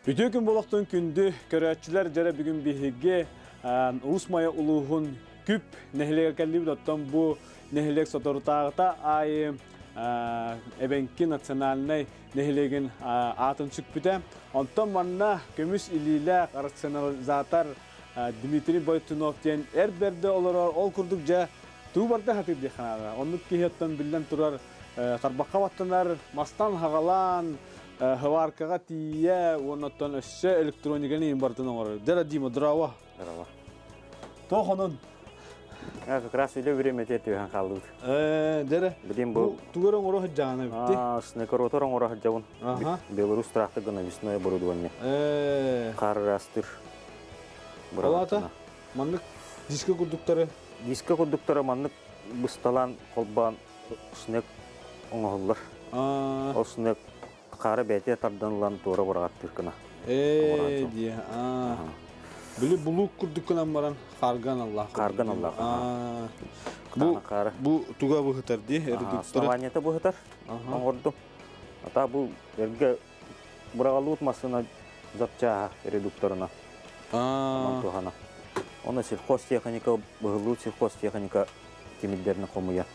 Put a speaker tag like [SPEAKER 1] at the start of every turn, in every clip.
[SPEAKER 1] Үтүө күн болохтун күндү көрөөччүлэр дьэрэ бүгүн биһиги Уус Майа улууһун Күп нэһилиэгэр кэллибит. Оттон бу нэһилиэк соторутааҕыта аайы Эбэҥки национальнай нэһилиэгин аатын сүкпүтэ. Онтон манна көмүс илиилээх рационализатор Дмитрий Бойтунов диэн эр бэрдэ олорор. Ол курдук дьэ тугу барда сатыыр диэххэ наада. Оннук киһи оттон биллэн турар тарбахха баттанар, мастан хаҕалаан, хыбааркаҕа тиийэ уонна оттон өссө электрониканы иин барытын оҥорор. Дьэ, Дима, здорово.
[SPEAKER 2] Здорово.
[SPEAKER 1] Туох онон?
[SPEAKER 2] Как раз үлэ времяте түһэн хааллыбыт.
[SPEAKER 1] Дьэрэ.
[SPEAKER 2] Билим бу
[SPEAKER 1] тугу эрэ оҥоро сылдьаҕына эбитти.
[SPEAKER 2] Снекоротор оҥоро сылдьабын. Беларусь трактор гына весной оборудование. Хаар ырастыр.
[SPEAKER 1] Алата маннык диска курдуктары.
[SPEAKER 2] Диска курдуктары маннык бысталаан холбоон снег оҥоһуллар. Ол снег хаара бэйэтэ тардан ылан туора быраҕаттыыр гына.
[SPEAKER 1] Ээ диэ. Били булуук курдук гынан баран хаарган аллаах.
[SPEAKER 2] Хаарган аллаах.
[SPEAKER 1] Бу бу туга быһытар дии редуктора.
[SPEAKER 2] Основаниета быһытар. Оҥордум. Ата бу эргэ быраҕаллыбыт массыына запчааһа редукторына. Онон туһана. Оны сельхозтехника быһыллыбыт сельхозтехника тимирдэрин хомуйа.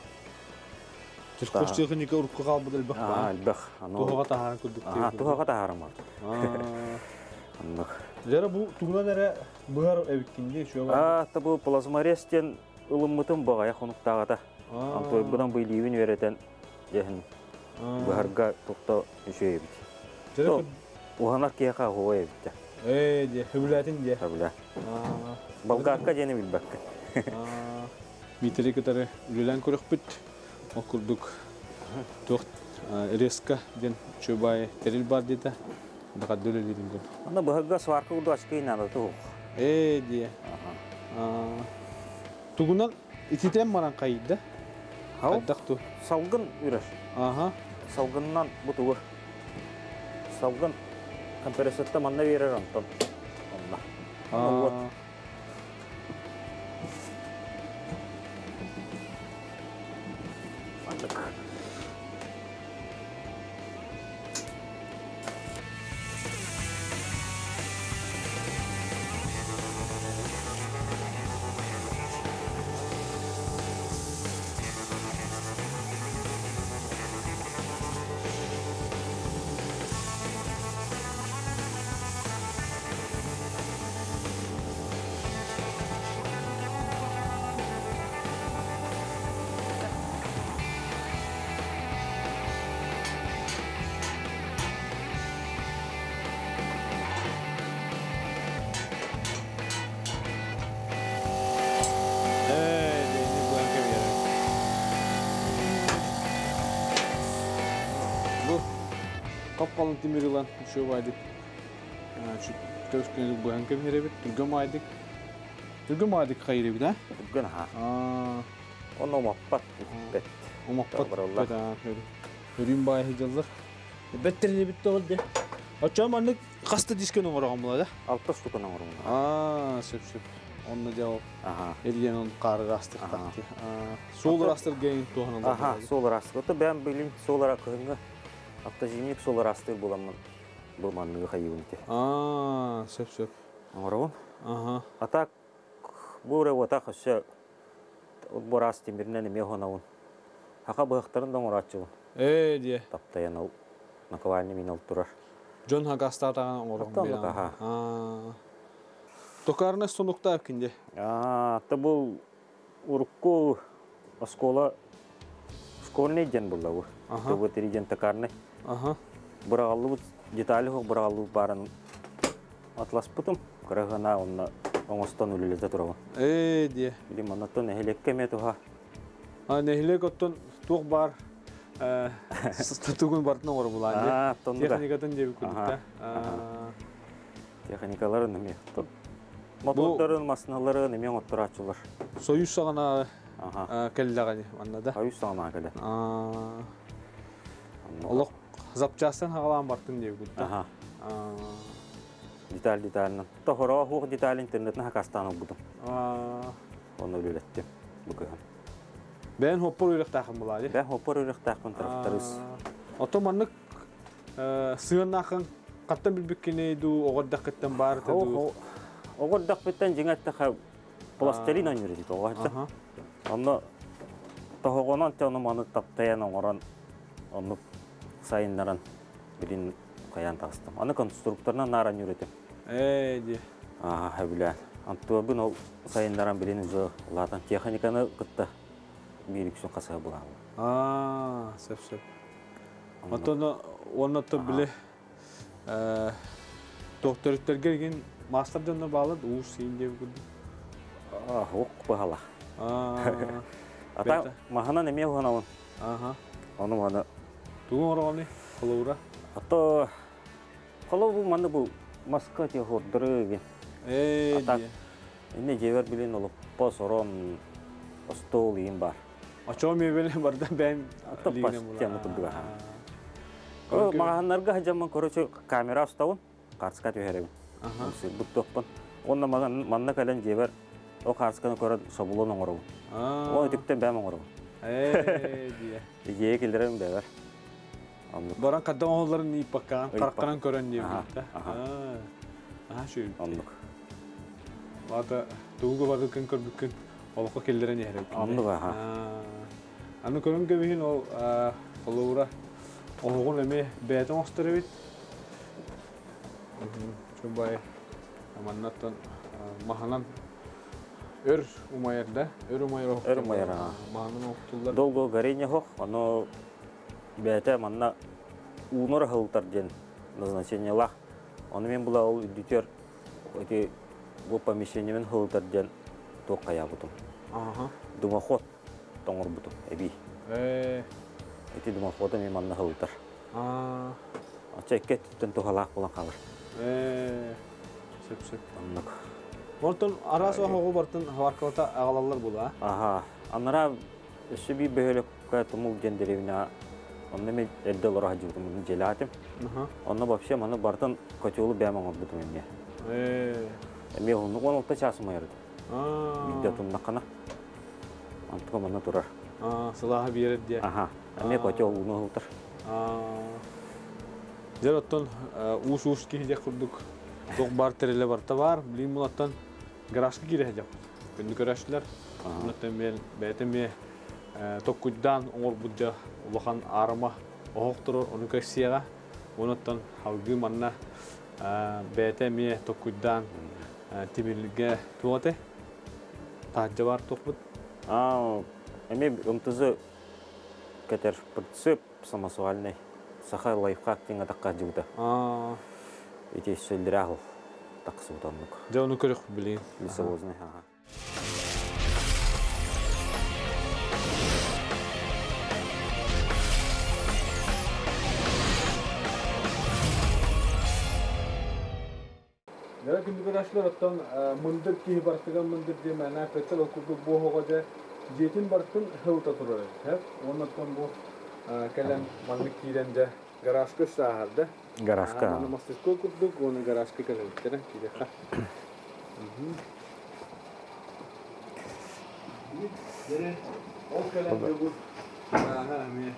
[SPEAKER 1] Сельхозтехника урукку хаалбыт элбэх баар.
[SPEAKER 2] Элбэх.
[SPEAKER 1] Туһаҕа таһааран курдук.
[SPEAKER 2] Туһаҕа таһааран бар. Оннук.
[SPEAKER 1] Дьэ бу тугунан эрэ быһар эбиккин дии үчүгэй.
[SPEAKER 2] Аа, бу плазморез диэн ылыммытым баҕайа хонуктааҕыта. Антойбунан бу илиибин үөрэтэн дьэһин быһарга тухта үчүгэй эбит. Уһанар киһиэхэ оһуобай эбит да.
[SPEAKER 1] Ээ диэ, хөбүлээтин диэ.
[SPEAKER 2] Хөбүлээ. Болгарка диэни билбэккин.
[SPEAKER 1] Дмитрий кытары үлэлээн көрөхпүт. Ол курдук туох резко диэн үчүгэй тэрил бар диэтэ. Дахадды үлэлиирин көр.
[SPEAKER 2] Аны быһарга сварка курдук очки надо туох.
[SPEAKER 1] Ээ диэ. Тугунан ититэн баран хайда? Хайдах ту?
[SPEAKER 2] Салгын үрэр.
[SPEAKER 1] Аха.
[SPEAKER 2] Салгынынан бу тугу? Салгын компрессорта манна биэрэр онтон. Онно. Вот. Маннык.
[SPEAKER 1] Бу қап-қалың тимир ылан үчүгэй Көскөнү быһан кэбиһэрэбит, түргэн маайдык. Түргэн маайдык хайырыбыт, а?
[SPEAKER 2] Түргэн аха. Онно умаппат, бүппэт.
[SPEAKER 1] Умаппат, бүппэт, Өрүүн баай сылдьаллар. Бэттерини бүттэ ол де. Оччоҕо маннык хаста дискөн оҥороҕун була да?
[SPEAKER 2] Алта штуканы оҥоробун.
[SPEAKER 1] Аа, сөп сөп. Онно дьэ ол
[SPEAKER 2] Аха.
[SPEAKER 1] эрийэн он хаары ыраастыктаах дии. Суол ыраастыр гейн туһанан
[SPEAKER 2] Аха, суол ыраастыр. Ото бэйэм билин суол ыра кыһыҥҥы автозимник суол ыраастыыр буламмын бу манныгы хайыыбын ити.
[SPEAKER 1] Аа, сөп сөп.
[SPEAKER 2] Оҥоробун.
[SPEAKER 1] Аха.
[SPEAKER 2] А так бу эрэ уотах өссө бу тимиринэн эмиэ уһанабын. Хака быһахтарын да оҥорооччубун.
[SPEAKER 1] Ээ диэ.
[SPEAKER 2] Таптайан ол наковальня мин ол турар.
[SPEAKER 1] Дьон хагастаатаҕын оҥорон
[SPEAKER 2] Оттон аха.
[SPEAKER 1] Аа. Токарнай станоктаах кинде.
[SPEAKER 2] Аа, та бу урукку оскуола школьный диэн булла бу. Бу диэн токарный.
[SPEAKER 1] Аха.
[SPEAKER 2] Быраҕаллыбыт детали хоқ быраҕаллыбыт баарын атласпытым. Кыра онно оҥостон үлэлэтэ турабын.
[SPEAKER 1] Ээ диэ.
[SPEAKER 2] Били маннаттан нэһилиэккэ эмиэ туһа.
[SPEAKER 1] А нэһилиэк оттон туох баар тугун барытын оҥоро булаан дии. Техникатын диэбит курдук да.
[SPEAKER 2] Техникаларын эмиэ. Мотордарын, массыыналарын эмиэ оҥотторааччылар.
[SPEAKER 1] Союз саҕана кэллэҕини манна да.
[SPEAKER 2] Союз саҕана кэлэ.
[SPEAKER 1] Олох запчастан хаҕалаан бартын диэбит курдук.
[SPEAKER 2] Деталь деталынан. Тохороо хуох деталь интернетин хакастаан ылбытым. Оны үлэлэттим бу кыһын.
[SPEAKER 1] Бэйэн хоппор үөрэхтээхин булаа
[SPEAKER 2] Бэйэн хоппор үөрэхтээхпин тракторист.
[SPEAKER 1] Ото маннык сыаннаахын Хаттан билбиккини ду оҕордаххыттан баар ду?
[SPEAKER 2] Оҕордахпыттан дьиҥэттэ пластилин ойнуур этит оҕо. Онно тоһоҕонон те ону маны таптайан оҥорон оннук сайыннаран билин хайаан таҕыстым. Аны конструкторынан наар ойнуур этим.
[SPEAKER 1] Ээ ди.
[SPEAKER 2] Аа, хөбүлээн. Антуабын ол сайыннаран билин уже улаатан техниканы кытта биир үксүн хасыһа булаабын.
[SPEAKER 1] Аа, сөп сөп. Оттон уонна били докториттарга игин мастер дьонно баалар уус сиин диэн курдук.
[SPEAKER 2] Ох баһала. Ата маһынан эмиэ уһанабын.
[SPEAKER 1] Аха.
[SPEAKER 2] Ону маны.
[SPEAKER 1] Тугу оҥороҕуный? Холобура?
[SPEAKER 2] Ато холобу маны бу маска те хордору игин.
[SPEAKER 1] Ээ.
[SPEAKER 2] Ата инне жебер билин олоппо сорон остуол иин бар.
[SPEAKER 1] Очоо мебель барда бэйм
[SPEAKER 2] Ата пастяны курдуга. Маҕаһыннарга хадьаммын, короче, камера устабын, картска түһэрэбин. Сырбыт туохпун. Онно манна кэлэн дьиэбэр о картсканы көрөн собулун оҥоробун. О үтүктэн бэйэм оҥоробун.
[SPEAKER 1] Ээ дие.
[SPEAKER 2] Идея киллэрэн бэбэр.
[SPEAKER 1] Баран каддан оһолларын ииппаккаан, харахтанан көрөн диэбитэ. Аа, шүй.
[SPEAKER 2] Оннук.
[SPEAKER 1] Вата тугу барыкын көрбүккүн олоххо киллэрэн иһэр.
[SPEAKER 2] Оннук аха.
[SPEAKER 1] Аны көрөн көбүһүн ол холобура оһоҕун эмиэ бэйэтин оҥостор эбит. Чубай маннаттан маһанан өр умайар да, өр умайар оһох.
[SPEAKER 2] Өр умайар.
[SPEAKER 1] Маһанан оһохтуллар.
[SPEAKER 2] Долго горение оһох, ону бэйэтэ манна уунар аһылтар диэн назначениелаах. Ону мен була ол үрдүтүөр эти бу помещениемен хылытар диэн туох хайаабытым. Дымоход тоҥорбутум эбии. Ити дымоходу мен манна хылытар. Ача икки өттүттэн тухалаах буолан хаалар.
[SPEAKER 1] Сөп сөп.
[SPEAKER 2] Оннук.
[SPEAKER 1] Онтон араас оһоҕу бартын хаваркалата аҕалаллар була.
[SPEAKER 2] Аха. Анара өссө биир бөһүөлэккэ Тумул диэн деревня онно мен эрдэ олоро сылдьыбытым дьиэлээтим. Онно вообще маны бартын котелу бэйэм оҥорбутум эмиэ. Эмиэ уһуннук 16 чаас умайар этим. Биирдэ туннаххана. Антука манна турар.
[SPEAKER 1] Сылааһы биэрэр диэ.
[SPEAKER 2] Аха. Эмиэ котел ууну ыһылтар.
[SPEAKER 1] Дьэр оттон уус-уус киһи диэх курдук туох баар тэрилэ барта баар. Билигин булаттан гаражка киирэ сылдьабыт. Күндү көрөөччүлэр. Оннуттан бэйэтэ эмиэ токкуйдаан оҥорбут дьэ улахан аарыма оһох турар, ону көрсиэҕэ. Онуттан салгыы манна бэйэтэ эмиэ токкуйдаан тимиргэ туох этэй? Таһырдьа баар туохпут?
[SPEAKER 2] Эмиэ МТЗ кэтэр прицеп самосвальный. Саха лайфхак диэн атахха дьыбыта. Ити сөллөрөөх тахсыбыт оннук.
[SPEAKER 1] Дьэ ону көрөх билигин.
[SPEAKER 2] Лесовозный, ага.
[SPEAKER 1] Дьэ күндү көрөөччүлэр, оттон мындыр киһи бартыгар мындыр диэн мээнэ эппэттэр, ол курдук бу оһоҕо дьэ дьиэтин бартын хылта турар эбит. Уонна оттон бу кэлэн маннык киирэн дьэ гаражка сааһар да.
[SPEAKER 2] Гаражка.
[SPEAKER 1] Манна мастерской курдук, уонна гаражка кэлэбиттэрэ киириэххэ. Ол кэлэн дьэ бу гарааһа эмиэ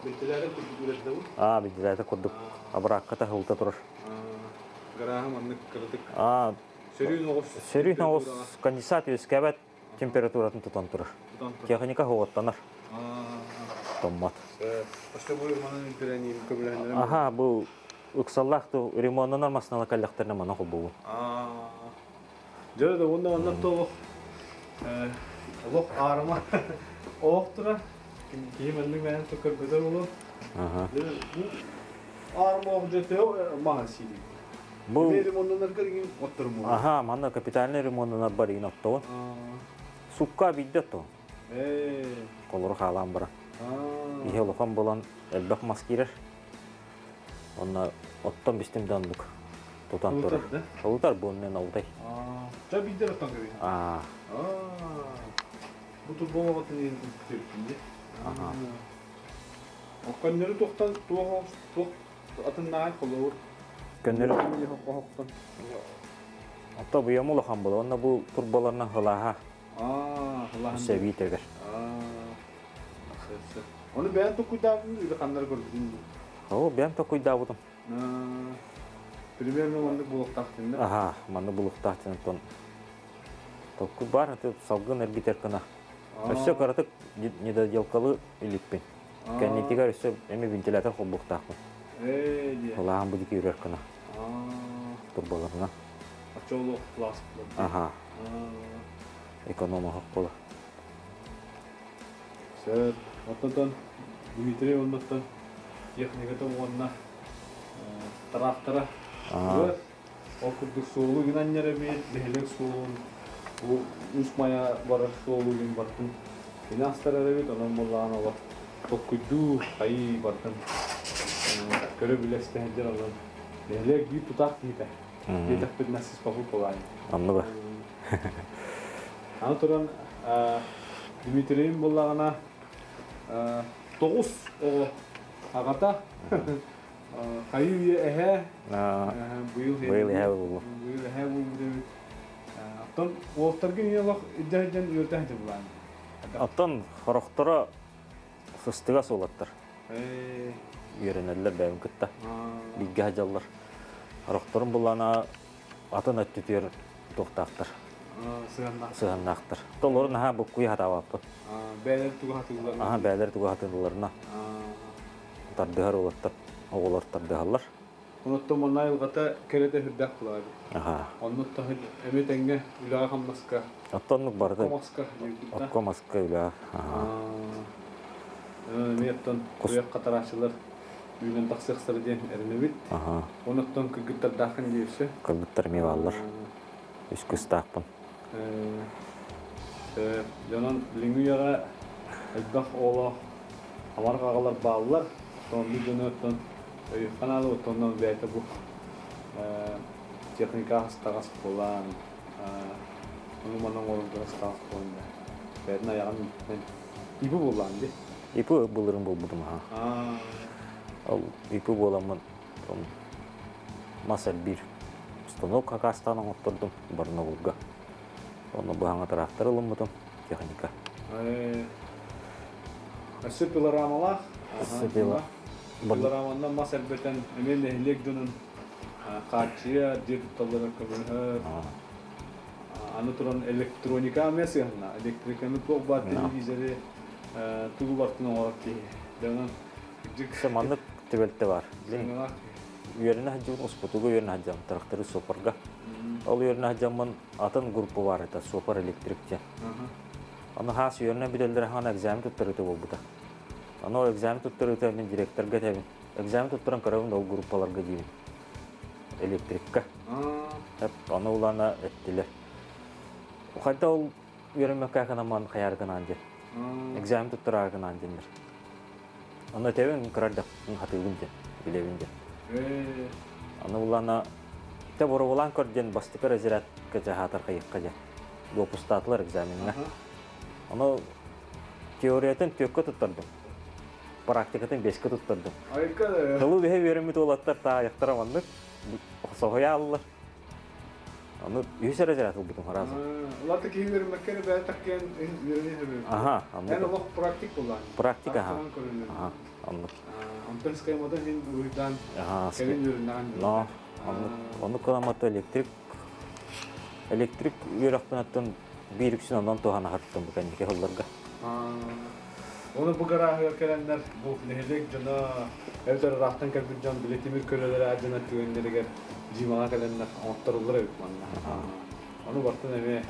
[SPEAKER 1] бэттэлээри курдук үлэлдэ бу.
[SPEAKER 2] Аа, бэттэлээри курдук. Абыраакката хылта турар.
[SPEAKER 1] Гарааһа маннык кыратык. Сөрүүн оҕус.
[SPEAKER 2] Сөрүүн оҕус конденсат үөскээбэт температуратын тутан турар. Техника хоҕоттанар. Томмот. Аха, бу ыксаллаах ту ремоннанар массыынала кэллэхтэринэ манан холбуубун.
[SPEAKER 1] Дьэ да уонна манна толох олох аарыма оох тура киһи маннык мээн көрбөтөр болу. Бу аарыма оох дьэ төһө маһа сири.
[SPEAKER 2] Бу
[SPEAKER 1] ремоннанаргар игин отторум.
[SPEAKER 2] Аха, манна капитальный ремоннанар бар игин оттоҕун. Сукка биирдэ оттоҕун. Колору хаалаан баран. Иһэ улахан буолан элбэх мас киирэр. Онно оттон бистим да оннук тутан турар. Олутар бу мен олутай.
[SPEAKER 1] Та биирдэ оттон көбүй.
[SPEAKER 2] Аа.
[SPEAKER 1] Бу турболоҕотун иһин күтүрүттүн
[SPEAKER 2] Аха.
[SPEAKER 1] Көннөрү туохтан туох туох атыннаай холобур.
[SPEAKER 2] Көннөрү
[SPEAKER 1] оһохтон.
[SPEAKER 2] Отто буйам улахан була. Онно бу турбаларынан хылааха.
[SPEAKER 1] Аа, хылаахан.
[SPEAKER 2] Сэбии төгөр.
[SPEAKER 1] Аа. Оны бэйэн токуйдаабытын или ханнары көрбүтүн?
[SPEAKER 2] Оо, бэйэм токуйдаабытым.
[SPEAKER 1] Примерно маннык булуктаах тиннер.
[SPEAKER 2] Аха, маннык булуктаах тинтон толку бар, салгын эргитер кына. Өссө кыратык недоделкалы иликпин. Кэннитигэр өссө эми вентилятор холбуктаахпын. Холаан бу дики үрэр кына. Турбаларына.
[SPEAKER 1] Очолу класс.
[SPEAKER 2] Аха. Эконома хоппола.
[SPEAKER 1] Сөп. Оттон Дмитрий оннуттан техниката уонна трактора. Ол курдук суолу гынан эбит, нэһилиэк суолун, бу Уус-Майа барар суолу гин бартын кини астарар эбит, онон буоллаҕына олох толкуйдуу, хайыы бартын көрө билэ истэһэлдэр онон нэһилиэк биир тутаах киһитэ. Диэтэхпитинэ сыспапыт буолаайын.
[SPEAKER 2] Оннуга.
[SPEAKER 1] Аны туран Дмитрийим буоллаҕына 9 оҕо аҕата хайыы үйэ эһээ быйыл
[SPEAKER 2] эһээ буоллу.
[SPEAKER 1] Быйыл эһээ буолбут эбит. Оттон уолтаргын ийэ олох илдьэ үөрдэ булаан.
[SPEAKER 2] Оттон хорохторо сыстыга суолаттар. Үөрэнэллэр бэйэм кытта. Бииргэ сылдьаллар. Хорохторун буллаана атын өттүтүөр туохтаахтар. Сыһаннаахтар. Толору наһаа буккуй хатаабаппын.
[SPEAKER 1] Бээлер тугу хатыылларына.
[SPEAKER 2] Аха, бээлер тугу хатыылларына. Тардыһар уолаттар, оҕолор тардыһаллар.
[SPEAKER 1] Онуттан манна айылҕата кэрэтэ үрдээх булаабыт.
[SPEAKER 2] Аха.
[SPEAKER 1] Оннуттан эми тэҥҥэ үлэҕэ хамнаска.
[SPEAKER 2] Оттоннук барыта.
[SPEAKER 1] Окко маска.
[SPEAKER 2] Окко маска үлэҕэ.
[SPEAKER 1] Эмиэттэн куйах катараачылар үүнэн тахсыахсара диэн эрэнэбит. Онуттан кыргыттардаахын диэбисе.
[SPEAKER 2] Кыргыттар эмиэ бааллар. Үс кыстаахпын.
[SPEAKER 1] Дьонон билиҥҥи үйэҕэ элбэх оҕолоох амарах аҕалар бааллар. Оттон дьону оттон өйүөххэ наада, оттоннон бэйэтэ бу техника астаҕас буолан, ону манан оҥорорго астаҕас буолан да бэйэтин айаҕын ипи буоллаан дии.
[SPEAKER 2] Ипи былырын буолбутум аха. Ол ипи буоламмын мас элбиир станок хакаастаан оҥоттордум Барнаулга. Онно быһаҥа трактор ылыммытым, техника.
[SPEAKER 1] Өссө пилорамалаах. Пилораманнан мас элбэтэн эмиэ нэһилиэк дьонун хааччыйа, дьиэ тутталлара көмөлөһөр. Аны туран электроника эмиэ сыһынна. Электриканы туох баар телевизоры тугу бартын оҥорор киһи. Дьонун
[SPEAKER 2] Маннык түбэлтэ бар. Үөрэнэ сылдьыбын успутуга үөрэнэ сылдьам тракторы суопарга. Ол үөрэнэ сылдьаммын атын группа бар это суопар электрик диэн. Аны хаас үөрэнэ бүтэллэр хаана экзамен туттарыыта буолбута. Аны ол экзамен туттарыыта мин директорга этэбин. Экзамен туттаран көрөбүн ол группаларга диибин. Электрикка. Аны улаана эттилер. Хайда ол үөрэммэккэ кынаман хайар гынаан диэн. Экзамен туттараар гынаан диэннэр. Аны этэбин кырар да хатыыбын диэн, билэбин диэн. Аны улаана те бороволаан көр диэн бастакы разрядка жаһаатар хайыкка диэн. Допустаатылар экзаменҥа. Аны теориятын түөккэ туттардым. Практикатын беске туттардым. Тылы биһи үөрэммит уолаттар таайахтара маннык соһуйа аллар. Аны үһүс разряд ылбытым харазы.
[SPEAKER 1] Улата киһи үөрэммэккэ бэйэ таккен үөрэнэ
[SPEAKER 2] Аха,
[SPEAKER 1] Эн олох практик буллаан.
[SPEAKER 2] Практика, аха. Аха, оннук.
[SPEAKER 1] Онтон схемата хин уруйдан кэлин үөрэннэҕин.
[SPEAKER 2] Но, оннук, оннук кыламмата электрик электрик үөрэхпин биир үксүн онон туһана хартым бу кэнники сылларга.
[SPEAKER 1] Оны бу гарааһыгар кэлэннэр бу нэһилиэк дьоно эбэтэр ыраахтан кэлбит дьон били тимир көлөлөрө адьана түгэннэригэр Димаҕа кэлэннэр оҥотторуллар эбит манна. Ону бартын эмиэ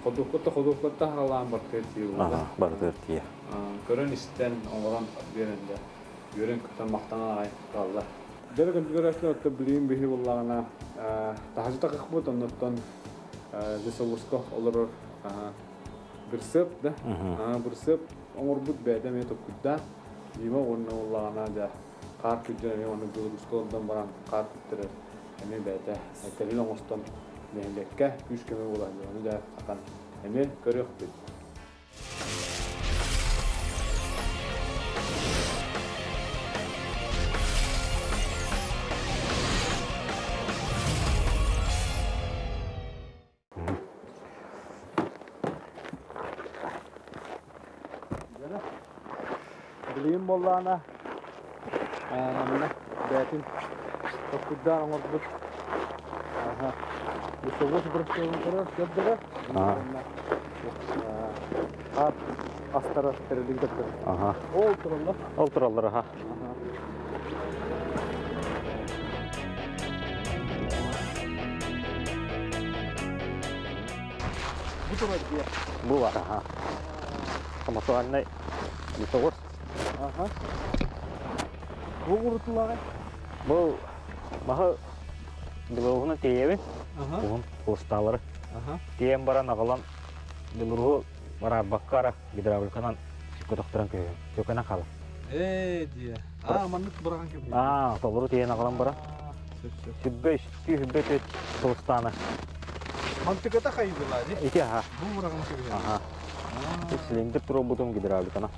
[SPEAKER 1] ходууккутта ходууккутта хаалаан бартыгар тиийэ буолла.
[SPEAKER 2] Барытыгар тиийэ.
[SPEAKER 1] Көрөн истэн оҥорон биэрэн да үөрэн көтөн махтанан аҕай тураллар. Дьэ көмпүүтэр отто билигин биһи буллаҕына таһаджы такахпыт оннуттан лесовозка олорор бырсып да бырсып оҥорбут бэйэтэ эмиэ токкуйдаан Дима уонна буллаҕына дьэ хаар күрдьэн эмиэ оннук дылыгыска олордон баран хаар күттэрэр эмиэ бэйэтэ тэрил оҥостон нэһилиэккэ күүс-көмө буолан ону да атан эмиэ көрүөхпүт. Билигин буоллаҕына манна бэйэтин Токкуйдаан оҥорбут. Аха. Лесовоз бырастыылын көрөр, көрдөрөр. Хаар астара тэрилин көрдөрөр.
[SPEAKER 2] Аха.
[SPEAKER 1] Ол тураллар.
[SPEAKER 2] Ол тураллар, аха.
[SPEAKER 1] Бу турар дьиэ.
[SPEAKER 2] Бу бар, аха. Самосвальный лесовоз.
[SPEAKER 1] Аха. Бу урутулаҕай?
[SPEAKER 2] Бу маһы Белоруһунан тиэйэбин. Уһун куостаалары. Тиэйэн баран аҕалан Белоруһу бараарбакка ара гидравликанан көтөхтөрөн көһүөм. Көкөнөн хаалар.
[SPEAKER 1] Ээ дии. Аа, маннык быраҕан кэбиһэр.
[SPEAKER 2] Аа, толору тиэйэн аҕалан баран.
[SPEAKER 1] Сөп, сөп.
[SPEAKER 2] Сүббэ үстүү, сүббэ түөрт сылыстаана.
[SPEAKER 1] Мантыката хайдылаа дии.
[SPEAKER 2] Ити аха.
[SPEAKER 1] Бу быраҕан кэбиһэр.
[SPEAKER 2] Аха. Цилиндр туруорбутум гидравликана.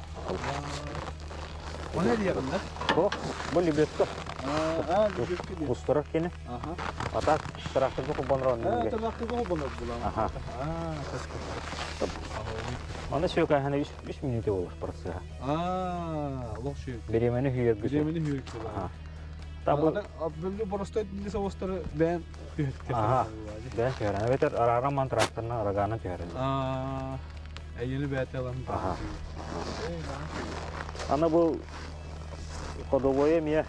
[SPEAKER 1] Оны диэҕин да?
[SPEAKER 2] Суох, бу лебедка.
[SPEAKER 1] Аа, лебедка диэн.
[SPEAKER 2] Устарар кини.
[SPEAKER 1] Аха.
[SPEAKER 2] А так тракторга холбонор оннуга.
[SPEAKER 1] Тракторга холбонор буолан.
[SPEAKER 2] Аха.
[SPEAKER 1] Аа,
[SPEAKER 2] Аны сүөкээһинэ үс мүнүүтэ буолар процеһа.
[SPEAKER 1] Аа, олох сүөк.
[SPEAKER 2] Бириэмэни хүйэргэ.
[SPEAKER 1] Бириэмэни хүйэргэ буолар.
[SPEAKER 2] Табы
[SPEAKER 1] Бөлгө боростой лесовозтары бэйэн түһэртэ.
[SPEAKER 2] Аха. Бэйэн түһэрэн. Эбэтэр арааран ман тракторынан арагаанан түһэрэллэр.
[SPEAKER 1] Аа, эйэни бэйэтэ ылан.
[SPEAKER 2] Аха. Аны бу ходовойа эмиэ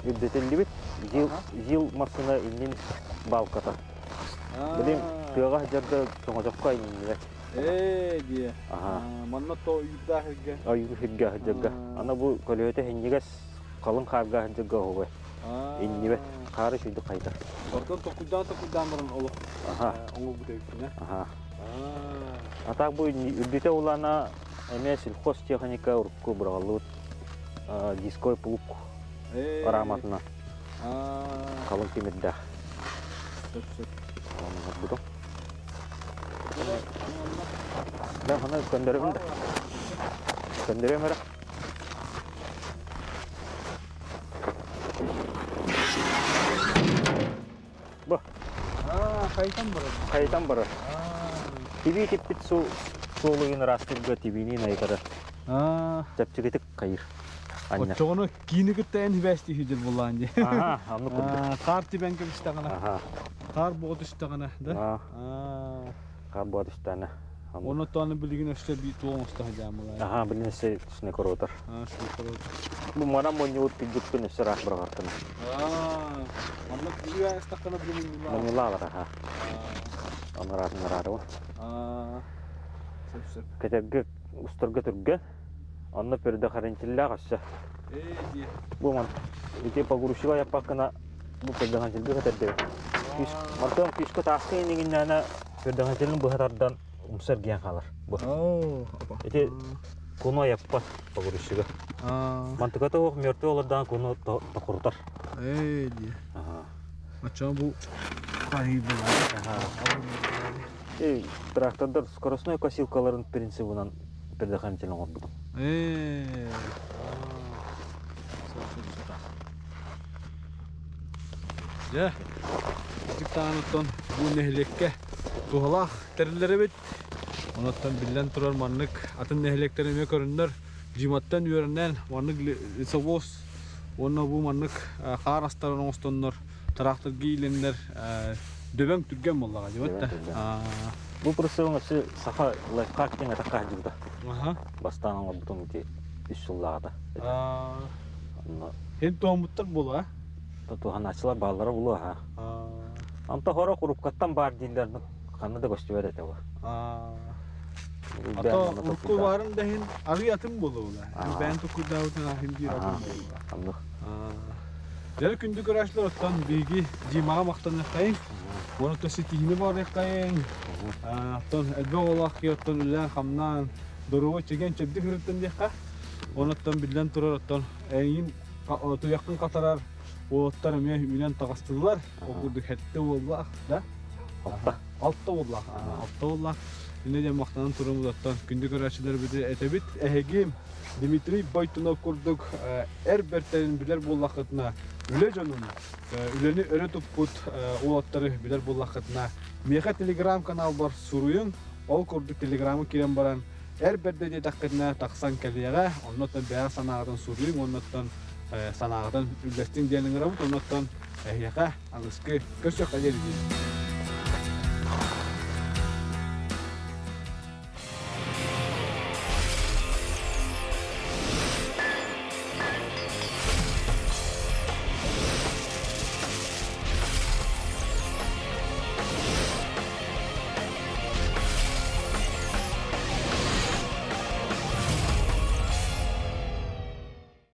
[SPEAKER 2] үрдэтиллибит ЗИЛ, ЗИЛ массыына иннин балката. Билим тыаҕа сылдьарга тоҥочокко инниннилэр.
[SPEAKER 1] Ээ диэ.
[SPEAKER 2] Аха.
[SPEAKER 1] Манна то үйүрдээх сиргэ.
[SPEAKER 2] Ойуур сиргэ сылдьарга. Аны бу көлүөтэ синньигэс халыҥ хаарга сылдьарга оһугай. Иннибэт. Хаары сүйдүк хайдар.
[SPEAKER 1] Бартан токуйдаан токуйдаан баран олох оҥорбут эбиккин э.
[SPEAKER 2] Аха. А так бу үрдүтэ улаана эмиэ сельхозтехника урукку быраҕыллыбыт дисковый плуг арааматынан халыҥ тимирдээх.
[SPEAKER 1] Сөп сөп.
[SPEAKER 2] Оҥорбутум. Да, аны көннөрөбүн да. Көннөрүөм эрэ. Бу.
[SPEAKER 1] Хайтан барар.
[SPEAKER 2] Хайтан барар. Тибии типпит суолугун ыраастыырга тибиинин айытара. Чэпчэкитик хайыр.
[SPEAKER 1] Оччоҕуна киини кытта эн хибээсти сидир буллаан дии.
[SPEAKER 2] Аха, оннук курдук.
[SPEAKER 1] Хаар тибэн кэбистэҕинэ. Хаар буға түстэҕинэ, да?
[SPEAKER 2] Хаар буға түстэҕинэ.
[SPEAKER 1] Оны тоны билигин өссө би туоң оста хаджаамылай.
[SPEAKER 2] Аха, билигин өссө түсіне коротор.
[SPEAKER 1] Аа, шуны коротор.
[SPEAKER 2] Бу манан монньуут күддүкпүн өссө ыраах быраҕартына.
[SPEAKER 1] Аа, манна күлүү астахтана билигин мунньулаа.
[SPEAKER 2] Мунньулаалар, аха. Анараатын араарыбын.
[SPEAKER 1] Аа, сөп сөп.
[SPEAKER 2] Кетерге устарга түргэн, онно предохранителлээх өссө.
[SPEAKER 1] Ээ, дии.
[SPEAKER 2] Бу ман ити погрузчига яппаккына бу предохранительгэ көтөрдөбүт. Күүс мантан күүскэ тааска иниҥиннээнэ предохранителин быһа тардан умса эргийэн хаалар. Бу. Ити куну айаппат погрузчига. Мантыката суох мертвый олордаан куну токурутар.
[SPEAKER 1] Ээ, дии. Оччоҕо бу хаһыы
[SPEAKER 2] Эй, трактордар скоростной косилкаларын принцибынан предохранитель оҥорбутум.
[SPEAKER 1] Ээ. Дьэ, дьыктаан бу нэһилиэккэ туһалаах тэриллэр эбит. Онуттан биллэн турар маннык атын нэһилиэктэр эмиэ көрүннэр Диматтан үөрэнэн маннык лесовоз уонна бу маннык хаар астарын оҥостоннор тыраахтырга иилэннэр дөбөҥ түргэн буоллаҕа дьыбат да.
[SPEAKER 2] Бу прицелын өссө саха лайфхак диэн атахха сылдьыбыта. Бастаан оҥорбутум ити үс сыллааҕыта. Онно
[SPEAKER 1] Эн туһаммыттар буолуо
[SPEAKER 2] Туһанааччылар бааллара буолуо аха. Онто хоро курупкаттан баар дииллэр ханна да көстүбэт этэ бу.
[SPEAKER 1] Ато урукку баарын да иһин арый атын буолуо Бэйэн туккуйдаабытын ахин биир атын буолуо.
[SPEAKER 2] Оннук.
[SPEAKER 1] Дьэ күндү көрөөччүлэр оттон биһиги Димаҕа махтаныаххайыҥ. Уонна оттон ситиһиини баҕарыаххайыҥ. Оттон элбэх оҕолоох киһи оттон үлэлээн-хамнаан доруобай чэгиэн чэбдик сырыттын диэххэ. Уонна оттон биллэн турар оттон эйигин туйаххын хатарар уолаттар эмиэ үүнэн таҕыстылар. Ол курдук сэттэ уоллаах да?
[SPEAKER 2] Алта.
[SPEAKER 1] Алта уоллаах. Алта уоллаах. Иннэ диэн махтанан турабыт оттон күндү көрөөччүлэрбит этэбит. Эһиги Дмитрий Бойтунов курдук эр бэртэрин билэр буоллаххытына, үлэ дьонун, үлэни өрө туппут уолаттары билэр буоллаххытына, миэхэ телеграм-каналбар суруйуҥ. Ол курдук телеграмы киирэн баран, эр бэрдэ диэтэххитинэ тахсан кэлиэҕэ, оннуттан бэйэ санааҕытын суруйуҥ, оннуттан санааҕытын үллэстиҥ диэн ыҥырабыт. Оннуттан эһиэхэ аныскы көрсүөххэ диэри.